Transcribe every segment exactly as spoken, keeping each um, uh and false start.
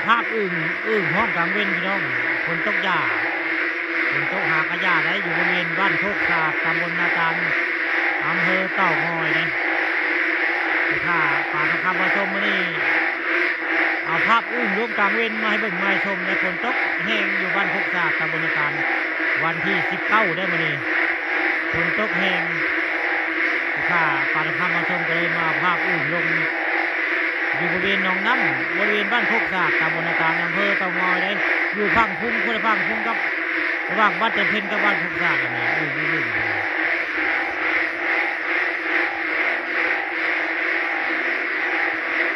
ภาพอึ่ง อึ่งฮ้องกลางเว็นพี่น้อง ฝนตกหญ้า ฝนตกหากะหญ้าได้ อยู่บริเวณบ้านโคกสะอาด ตำบลนาตาล อำเภอเต่างอยเด้ ถ้าปาทองคำมาชมมื้อนี้ เอาภาพอึ่งลงกลางเว็นมาให้เบิ่งมาให้ชม และฝนตกแฮงอยู่บ้านโคกสะอาด ตำบลนาตาล วันที่สิบเก้าได้มื้อนี้ ฝนตกแฮง ถ้าปาทองคำมาชมก็เลยมาเอาภาพอึ่งลง อยู่บริเวณหนองน้ำ บริเวณบ้านโคกสะอาด ตำบลนาตาล อำเภอเต่างอยเด้ อยู่ฝั่งพุ้น คนละฝั่งพุ้นกับ ระหว่างบ้านจันเพ็ญกับบ้านโคกสะอาด อันนี้ อึ่ง อึ่ง อึ่ง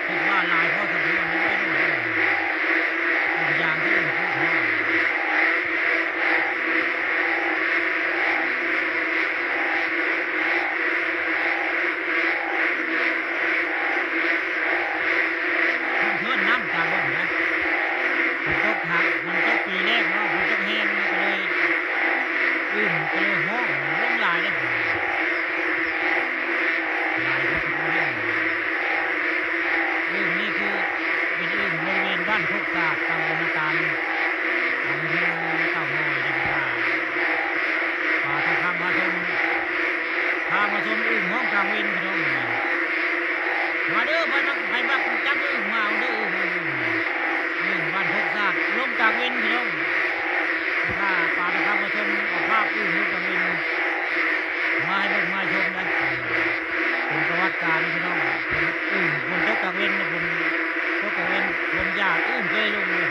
คิดว่าหลายพอสมควรนะ ไม่รู้ อึ่งยางที่อื่นพูดเนาะ เพิ่นเทิ่นน้ำจากบ่อนนะ ฝนตกหนัก ฝนตกปีแรกเนาะ ฝนตกแฮง มันก็เลย อึ่งก็เลยฮ้องลงหลายเลย หลายพอสมควรเลย อึ่งนี่คือเป็นอึ่งบริเวณบ้านโคกสะอาด ตำบลนาตาล อำเภอเต่างอย นะครับ ปาทองคำพาชม พามาชมอึ่งฮ้องกลางเว็นพี่น้อง มาเด้อ ไปมัก ไปมักจับอึ่งมาเอาเด้อ อึ่ง อึ่ง อึ่ง อึ่งบ้านโคกสะอาด ลงกลางเว็นพี่น้อง ถ้าปาทองคำมาชม เอาภาพอึ่งลงกลางเว็น มาให้เบิ่งมาให้ชมนะ เป็นประวัติการพี่น้อง เป็นอึ่ง ฝนตกกลางเว็นนะ ฝนตกกลางเว็น ฝนหญ้า อึ่งก็เลยลงเลย